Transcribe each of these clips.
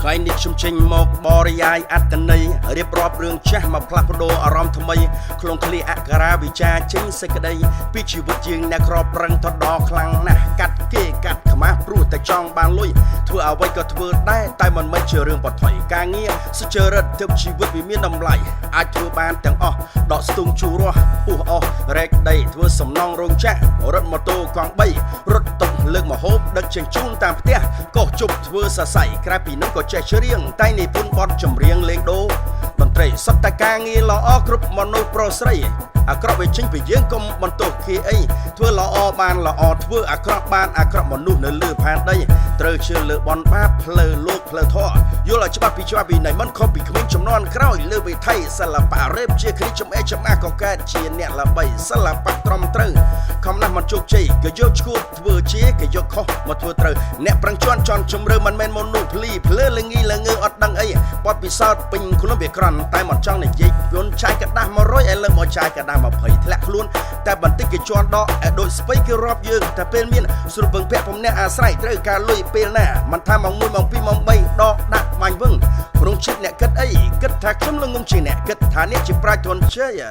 ថ្ងៃនេះខ្ញុំចេញមកបរិយាយអត្តន័យរៀបរាប់រឿងចាស់មកផ្លាស់ប្ដូរអារម្មណ៍ថ្មីក្នុងឃ្លាអក្ខរាវិចារចេញសេចក្តីពីជីវិតយើងអ្នកក្រប្រឹងទៅដល់ខ្លាំងណាស់កាត់គេកាត់ខ្មាស់ព្រោះតែចង់បានលុយធ្វើអ្វីក៏ធ្វើដែរតែមិនមែនជារឿងបថុយការងារសុចរិតទើបជីវិតវាមានតម្លៃអាចធ្វើបានទាំងអស់ដកស្ទូងជូររស់ពុះអស់រែកដីធ្វើសំណងរោងចក្ររត់ម៉ូតូកង់3រត់តុកលើកមហូបដឹកជញ្ជូនតាមផ្ទះកោះជប់ធ្វើសរសៃក្រៅពីនោះក៏ចេះច្រៀងតែនិពន្ធបទចម្រៀងលេងដូតន្ត្រីសុទ្ធតែការងារល្អគ្រប់មនុស្សប្រុសស្រីអាក្រក់វាចេញពីយើងកុំបន្ទោសគេអីធ្វើល្អបានល្អធ្វើអាក្រក់បានអាក្រក់មនុស្សនៅលើផែនដីត្រូវជឿលើបនបាបផ្លូវលោកផ្លូវធម៌យល់ឲ្យច្បាស់ពីច្បាប់វិន័យមិនខុសពីក្មេងចំនួនក្រោយលើវិថីសិល្បៈរេបជាគ្រីចំអេចំអាស់ក៏កើតជាអ្នកល្បីសិល្បៈត្រឹមត្រូវខំណាស់មិនជោគជ័យក៏យកឈួតធ្វើជាគេយកខុសមកធ្វើត្រូវអ្នកប្រឹងជន់ជន់ជំរឿមិនមែនមនុស្សភ្លីភ្លើលងីលងើអត់ដឹងអីបត់ពិសោធន៍ពេញខ្លួនវាក្រន់តែមិនចង់និយាយពន់ចាយកដាស់100ឥឡូវមកចាយកដាស់20ធ្លាក់ខ្លួនតែបន្តិចគេជន់ដកឲ្យដូចស្ពៃគេរាប់យើងតែពេលមានស្រុបពឹងពាក់ពំនាក់អាស្រ័យត្រូវការលុយពេលណាមិនថាម៉ោង1ម៉ោង2ម៉ោង3ដកដាក់បាញ់វឹងក្នុងចិត្តអ្នកគិតអីគិតថាខ្ញុំល្ងងជាងអ្នកគិតថាអ្នកជាប្រាជ្ញធនជ័យ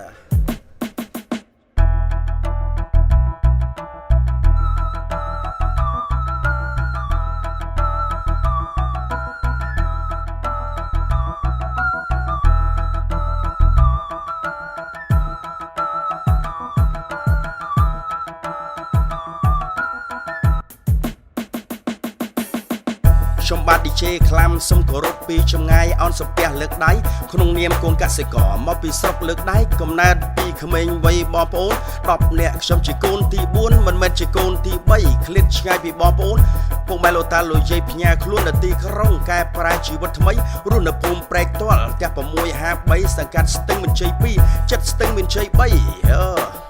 ខ្ញុំបាទ DJ ក្លាំសូមគោរពពីចម្ងាយអនសំពះលើកដៃក្នុងនាមកូនកសិករមកពីស្រុកលើកដៃកំណើតពីក្មេងវ័យបងប្អូន10នាក់ខ្ញុំជាកូនទី4មិនមែនជាកូនទី3ឃ្លាតឆ្ងាយពីបងប្អូនពុកម៉ែលោកតាលោកយាយផ្ញើខ្លួននៅទីក្រុងកែប្រែជីវិតថ្មីរស់នៅភូមិព្រែកទាល់ផ្ទះ653សង្កាត់ស្ទឹងមានជ័យ2ចិត្តស្ទឹងមានជ័យ3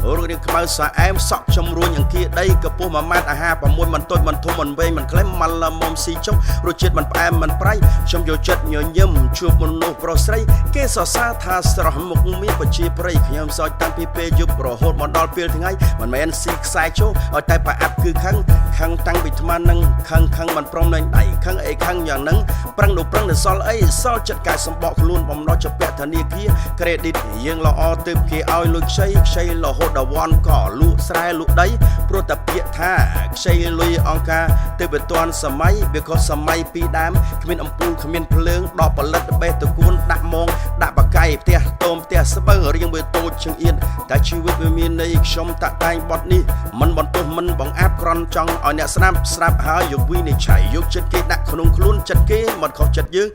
រូបរាងខ្មៅស្អែមសក់ជំរួញអង្គាដីកពស់1ម៉ែត្រអាហារ6មិនតូចមិនធំមិនវែងមិនខ្លីម៉ាល់ល្មមស៊ីចុះរសជាតិមិនផ្អែមមិនប្រៃខ្ញុំយកចិត្តញញឹមជួបមនុស្សប្រុសស្រីគេសរសើរថាស្រស់មុខមានប្រជាប្រិយខ្ញុំសោចតាំងពីពេលយប់រហូតមកដល់ពេលថ្ងៃមិនមែនស៊ីខ្សែចូលឲ្យតែប្រអាប់គឺខឹងខឹងតាំងពីថ្មនឹងខឹងខឹងមិនព្រមនឹងដៃខឹងអីខឹងយ៉ាងនឹងប្រឹងនោះប្រឹងនៅសល់អីសល់ចិត្តកាយសម្បកខ្លួនបំណុលជាពាក់ធនាគារក្រេឌីតយើងល្អទើបគេឲ្យលុយខ្ចីខ្ចីរហូតដល់វ៉ាន់ក៏លក់ស្រែលក់ដីព្រោះតែពាក្យថាខ្ចីលុយអង្គការទៅវាទាន់សម័យវាក៏សម័យពីដើមគ្មានអំពូលគ្មានភ្លើងដល់ផលិតបេះតកួនដាក់មងដាក់បកៃផ្ទះតូមផ្ទះស្បូវរៀងវាតូចជាងអៀនតែជីវិតវាមានន័យខ្ញុំតាក់តែងបត់នេះមិនបន្ទោសមិនបង្អាប់ក្រន់ចង់ឲ្យអ្នកស្ដាប់ស្ដាប់ហើយយកវិនិច្ឆ័យយកចិត្តគេដាក់ក្នុងខ្លួនចិត្តគេមិនខុសចិត្តយើង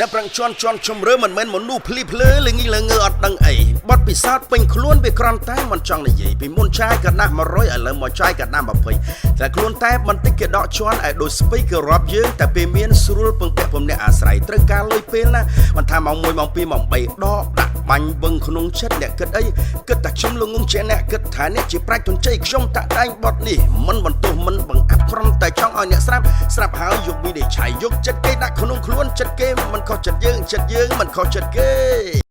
អ្នកប្រឹងជន់ជន់ជំរឿមិនមែនមនុស្សភ្លីភ្លើលងីលងើអត់ដឹងអីបត់ពិសោធន៍ពេញខ្លួនវាក្រន់តែមិនចង់និយាយពីមុនចាយកដាស់100ឥឡូវមកចាយកដាស់20តែខ្លួនតែបន្តិចគេដកជន់ឲ្យដូចស្ពៃគេរាប់យើងតែពេលមានស្រួលពឹងពាក់ពំនាក់អាស្រ័យត្រូវការលុយពេលណាមិនថាម៉ោង1ម៉ោង2ម៉ោង3ដកដាក់បាញ់វឹងក្នុងចិត្តអ្នកគិតអីគិតថាខ្ញុំល្ងងជាអ្នកគិតថាអ្នកជាប្រាជ្ញទុនជ័យខ្ញុំតាក់តែងបត់នេះមិនបន្ទោសមិនបង្អាប់ក្រំតែចង់ឲ្យអ្នកស្រាប់ស្រាប់ហើយយកវិនិច្ឆ័យយកចិត្តគេដាក់ក្នុងខ្លួនចិត្តគេមិនខុសចិត្តយើងចិត្តយើងមិនខុសចិត្តគេ